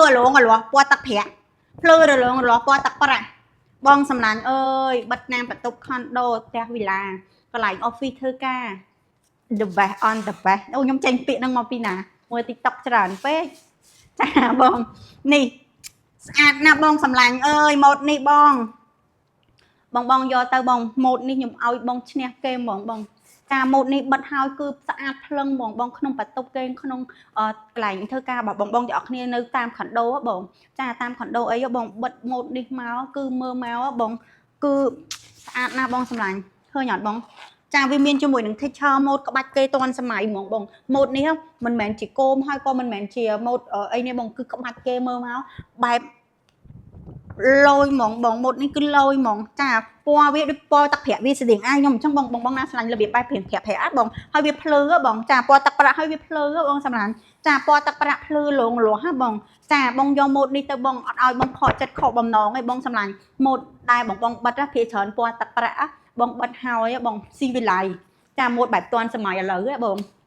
រលងរលាស់ពណ៌ទឹកប្រាក់ភ្លឺរលងរលាស់ពណ៌ទឹកប្រាក់បងសម្លាញ់អើយបិទតាមបន្ទប់ខុនដូផ្ទះវីឡាកន្លែង office ធ្វើការ the best on the best អូខ្ញុំចេញពាក្យហ្នឹងមកពីណាមើល TikTok ច្រើនពេកចាបងនេះស្អាតណាស់បងសម្លាញ់អើយម៉ូតនេះបង បងបងយកទៅបងម៉ូតនេះខ្ញុំឲ្យបងឈ្នះគេហ្មងបងចាម៉ូតនេះបិទហើយគឺស្អាតភ្លឹងហ្មងបងក្នុងបន្ទប់គេក្នុងកន្លែងធ្វើការរបស់បងបងទាំងអស់គ្នានៅតាមខុនដូបងចាតាមខុនដូអីបងបិទម៉ូតនេះមកគឺមើលមកបងគឺស្អាតណាស់បងសម្លាញ់ឃើញអត់បងចាវាមានជាមួយនឹង texture ម៉ូតក្បាច់គេតន់សម័យហ្មងបងម៉ូតនេះមិនមែនជាគោមហើយក៏មិនមែនជាម៉ូតអីនេះបងគឺក្បាច់គេមើលមកបែប លយហ្មងបងម៉ូតនេះគឺលយហ្មងចាពណ៌វាដូចពណ៌ទឹកប្រាក់វាស្តៀងអាយខ្ញុំអញ្ចឹងបងបងបងណាឆ្លាញ់របៀបបែបព្រៀងប្រាក់ប្រាក់បងហើយវាភ្លឺបងចាពណ៌ទឹកប្រាក់ហើយវាភ្លឺបងសម្រាប់ចាពណ៌ទឹកប្រាក់ភ្លឺលងលាស់ហ៎បងចាបងយកម៉ូតនេះទៅបងអត់ឲ្យបងខកចិត្តខកបំណងឯងបងសម្លាញ់ម៉ូតដែលបងបងបិទភាគច្រើនពណ៌ទឹកប្រាក់បងបិទហើយបងស៊ីវិល័យចាម៉ូតបែបទាន់សម័យឥឡូវហ៎បង។